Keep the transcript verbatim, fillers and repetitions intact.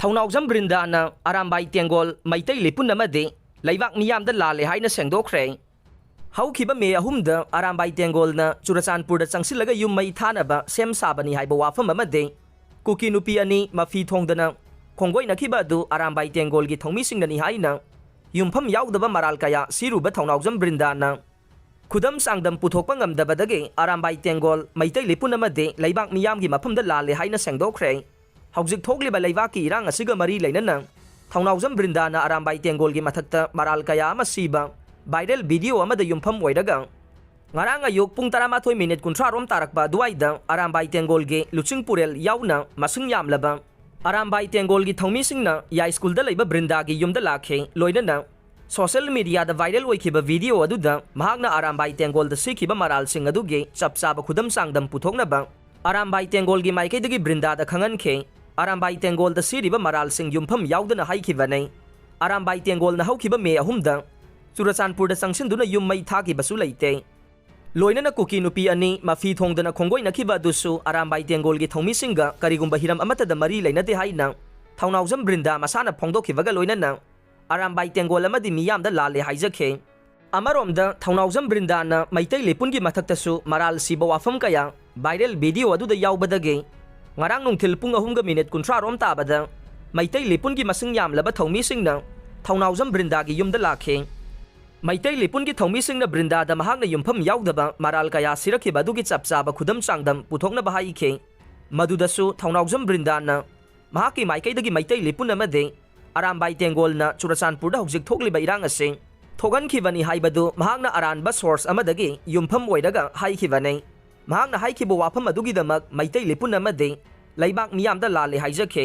ꯊꯧꯅꯥꯎꯖꯝ ꯕ꯭ꯔꯤꯟꯗꯥꯅ ꯑꯔꯥꯝꯕꯥꯏ ꯇꯦꯡꯒꯣꯜ ꯃꯩꯇꯩ ꯂꯤꯄꯨꯟ ꯑꯃꯗꯤ ꯂꯩꯕꯥꯛ ꯃꯤꯌꯥꯝꯗ ꯂꯥꯜꯂꯦ ꯍꯥꯏꯅ ꯁꯦꯡꯗꯣꯛꯈ꯭ꯔꯦ꯫ ꯍꯧꯈꯤꯕ ꯃꯦ ꯑꯍꯨꯝꯗ ꯑꯔꯥꯝꯕꯥꯏ ꯇꯦꯡꯒꯣꯜꯅ ꯆꯨꯔꯆꯥꯟꯄꯨꯔꯗ ꯆꯪꯁꯤꯜꯂꯒ ꯌꯨꯝ ꯃꯩ ꯊꯥꯅꯕ ꯁꯦꯝ ꯁꯥꯕꯅꯤ ꯍꯥꯏꯕ ꯋꯥꯐꯝ ꯑꯃꯗꯤ ꯀꯨꯀꯤ ꯅꯨꯄꯤ ꯑꯅꯤ ꯃꯐꯤ ꯊꯣꯡꯗꯅ ꯈꯣꯡꯒꯣꯏꯅꯈꯤꯕ ꯑꯗꯨ ꯑꯔꯥꯝꯕꯥꯏ ꯇꯦꯡꯒꯣꯜꯒꯤ ꯊꯧꯃꯤꯁꯤꯡꯅꯅꯤ ꯍꯥꯏꯅ ꯌꯨꯝꯐꯝ ꯌꯥꯎꯗꯕ ꯃꯔꯥꯜ ꯀꯌꯥ ꯁꯤꯔꯨꯕ ꯊꯧꯅꯥꯎꯖꯝ ꯕ꯭ꯔꯤꯟꯗꯥꯅ ꯈꯨꯗꯝ ꯆꯥꯡꯗꯝ ꯄꯨꯊꯣꯛꯄ ꯉꯝꯗꯕꯗꯒꯤ ꯑꯔꯥꯝꯕꯥꯏ ꯇꯦꯡꯒꯣꯜ ꯃꯩꯇꯩ ꯂꯤꯄꯨꯟ ꯑꯃꯗꯤ ꯂꯩꯕꯥꯛ ꯃꯤꯌꯥꯝꯒꯤ ꯃꯐꯝꯗ ꯂꯥꯜꯂꯦ ꯍꯥꯏꯅ ꯁꯦꯡꯗꯣꯛꯈ꯭ꯔꯦ꯫ ꯍꯧꯖꯤꯛ ꯊꯣꯛꯂꯤꯕ ꯂꯩꯕꯥꯛꯀꯤ ꯏꯔꯥꯡ ꯑꯁꯤꯒ ꯃꯔꯤ ꯂꯩꯅꯅ ꯊꯧꯅꯥꯎꯖꯝ ꯕ꯭ꯔꯤꯟꯗꯥꯅ ꯑꯔꯥꯝꯕꯥꯏ ꯇꯦꯡꯒꯣꯜꯒꯤ ꯃꯊꯛꯇ ꯃꯔꯥꯜ ꯀꯌꯥ ꯑꯃ ꯁꯤꯕ viral video ꯑꯃꯗ ꯌꯨꯝꯐꯝ ꯑꯣꯏꯔꯒ ꯉꯔꯥꯡ ꯑꯌꯨꯛ ꯄꯨꯡ ꯇꯔꯥꯃꯥꯊꯣꯏ ꯃꯤꯅꯤꯠ ꯀꯨꯟꯊ꯭ꯔꯥ ꯔꯣꯝ ꯇꯥꯔꯛꯄ ꯑꯗꯨꯋꯥꯏꯗ ꯑꯔꯥꯝꯕꯥꯏ ꯇꯦꯡꯒꯣꯜꯒꯤ ꯂꯨꯆꯤꯡ ꯄꯨꯔꯦꯜ ꯌꯥꯎꯅ ꯃꯁꯤꯡ ꯌꯥꯝꯂꯕ ꯑꯔꯥꯝꯕꯥꯏ ꯇꯦꯡꯒꯣꯜꯒꯤ ꯊꯧꯃꯤꯁꯤꯡꯅ ꯌꯥꯏꯁ꯭ꯀꯨꯜꯗ ꯂꯩꯕ ꯕ꯭ꯔꯤꯟꯗꯥꯒꯤ ꯌꯨꯝꯗ ꯂꯥꯛꯈꯤ꯫ ꯂꯣꯏꯅꯅ social media ꯗ viral ꯑꯣꯏꯈꯤꯕ video ꯑꯗꯨꯗ ꯃꯍꯥꯛꯅ ꯑꯔꯥꯝꯕꯥꯏ ꯇꯦꯡꯒꯣꯜꯗ ꯁꯤꯈꯤꯕ ꯃꯔꯥꯜꯁꯤꯡ ꯑꯗꯨꯒꯤ ꯆꯞ ꯆꯥꯕ ꯈꯨꯗꯝ ꯆꯥꯡꯗꯝ ꯄꯨꯊꯣꯛꯅꯕ ꯑꯔꯥꯝꯕꯥꯏ ꯇꯦꯡꯒꯣꯜꯒꯤ ꯃꯥꯏꯀꯩꯗꯒꯤ ꯕ꯭ꯔꯤꯟꯗꯥꯗ ꯈꯪꯍꯟꯈꯤ꯫ ꯑꯔꯥꯝꯕꯥꯏ ꯇꯦꯡꯒꯣꯜꯗ ꯁꯤꯔꯤꯕ ꯃꯔꯥꯜꯁꯤꯡ ꯌꯨꯝꯐꯝ ꯌꯥꯎꯗꯅ ꯍꯥꯏꯈꯤꯕꯅꯤ꯫ ꯑꯔꯥꯝꯕꯥꯏ ꯇꯦꯡꯒꯣꯜꯅ ꯍꯧꯈꯤꯕ ꯃꯦ ꯑꯍꯨꯝꯗ ꯆꯨꯔꯆꯥꯟꯄꯨꯔꯗ ꯆꯪꯁꯤꯟꯗꯨꯅ ꯌꯨꯝ ꯃꯩ ꯊꯥꯈꯤꯕꯁꯨ ꯂꯩꯇꯦ꯫ ꯂꯣꯏꯅꯅ ꯀꯨꯀꯤ ꯅꯨꯄꯤ ꯑꯅꯤ ꯃꯐꯤ ꯊꯣꯡꯗꯅ ꯈꯣꯡꯒꯣꯏꯅꯈꯤꯕ ꯑꯗꯨꯁꯨ ꯑꯔꯥꯝꯕꯥꯏ ꯇꯦꯡꯒꯣꯜꯒꯤ ꯊꯧꯃꯤꯁꯤꯡꯒ ꯀꯔꯤꯒꯨꯝꯕ ꯍꯤꯔꯝ ꯑꯃꯠꯇꯗ ꯃꯔꯤ ꯂꯩꯅꯗꯦ ꯍꯥꯏꯅ ꯊꯧꯅꯥꯎꯖꯝ ꯕ꯭ꯔꯤꯟꯗꯥ ꯃꯁꯥꯅ ꯐꯣꯡꯗꯣꯛꯈꯤꯕꯒ ꯂꯣꯏꯅꯅ ꯑꯔꯥꯝꯕꯥꯏ ꯇꯦꯡꯒꯣꯜ ꯑꯃꯗꯤ ꯃꯤꯌꯥꯝꯗ ꯂꯥꯜꯂꯦ ꯍꯥꯏꯖꯈꯤ꯫ ꯑꯃꯔꯣꯝꯗ ꯊꯧꯅꯥꯎꯖꯝ ꯕ꯭ꯔꯤꯟꯗꯥꯅ ꯃꯩꯇꯩ ꯂꯤꯄꯨꯟꯒꯤ ꯃꯊꯛꯇꯁꯨ ꯃꯔꯥꯜ ꯁꯤꯕ ꯋꯥꯐꯝ ꯀꯌꯥ viral video ꯑꯗꯨꯗ ꯌꯥꯎꯕꯗꯒꯤ ꯉꯔꯥꯡ ꯅꯨꯡꯊꯤꯜ ꯄꯨꯡ ꯑꯍꯨꯝꯒ ꯃꯤꯅꯤꯠ ꯀꯨꯟꯊ꯭ꯔꯥ ꯔꯣꯝ ꯇꯥꯕꯗ ꯃꯩꯇꯩ ꯂꯤꯄꯨꯟꯒꯤ ꯃꯁꯤꯡ ꯌꯥꯝꯂꯕ ꯊꯧꯃꯤꯁꯤꯡꯅ ꯊꯧꯅꯥꯎꯖꯝ ꯕ꯭ꯔꯤꯟꯗꯥꯒꯤ ꯌꯨꯝꯗ ꯂꯥꯛꯈꯤ꯫ ꯃꯩꯇꯩ ꯂꯤꯄꯨꯟꯒꯤ ꯊꯧꯃꯤꯁꯤꯡꯅ ꯕ꯭ꯔꯤꯟꯗꯥꯗ ꯃꯍꯥꯛꯅ ꯌꯨꯝꯐꯝ ꯌꯥꯎꯗꯕ ꯃꯔꯥꯜ ꯀꯌꯥ ꯁꯤꯔꯛꯈꯤꯕ ꯑꯗꯨꯒꯤ ꯆꯞ ꯆꯥꯕ ꯈꯨꯗꯝ ꯆꯥꯡꯗꯝ ꯄꯨꯊꯣꯛꯅꯕ ꯍꯥꯏꯈꯤ꯫ ꯃꯗꯨꯗꯁꯨ ꯊꯧꯅꯥꯎꯖꯝ ꯕ꯭ꯔꯤꯟꯗꯥꯅ ꯃꯍꯥꯛꯀꯤ ꯃꯥꯏꯀꯩꯗꯒꯤ ꯃꯩꯇꯩ ꯂꯤꯄꯨꯟ ꯑꯃꯗꯤ ꯑꯔꯥꯝꯕꯥꯏ ꯇꯦꯡꯒꯣꯜꯅ ꯆꯨꯔꯆꯥꯟꯄꯨꯔꯗ ꯍꯧꯖꯤꯛ ꯊꯣꯛꯂꯤꯕ ꯏꯔꯥꯡ ꯑꯁꯤ ꯊꯣꯛꯍꯟꯈꯤꯕꯅꯤ ꯍꯥꯏꯕꯗꯨ ꯃꯍꯥꯛꯅ ꯑꯔꯥꯟꯕ source ꯑꯃꯗꯒꯤ ꯌꯨꯝꯐꯝ ꯑꯣꯏꯔꯒ ꯍꯥꯏꯈꯤꯕꯅꯤ꯫ ꯃꯍꯥꯛꯅ ꯍꯥꯏꯈꯤꯕ ꯋꯥꯐꯝ ꯑꯗꯨꯒꯤꯗꯃꯛ ꯃꯩꯇꯩ ꯂꯤꯄꯨꯟ ꯑꯃꯗꯤ ꯂꯩꯕꯥꯛ ꯃꯤꯌꯥꯝꯗ ꯂꯥꯜꯂꯦ ꯍꯥꯏꯖꯈꯤ꯫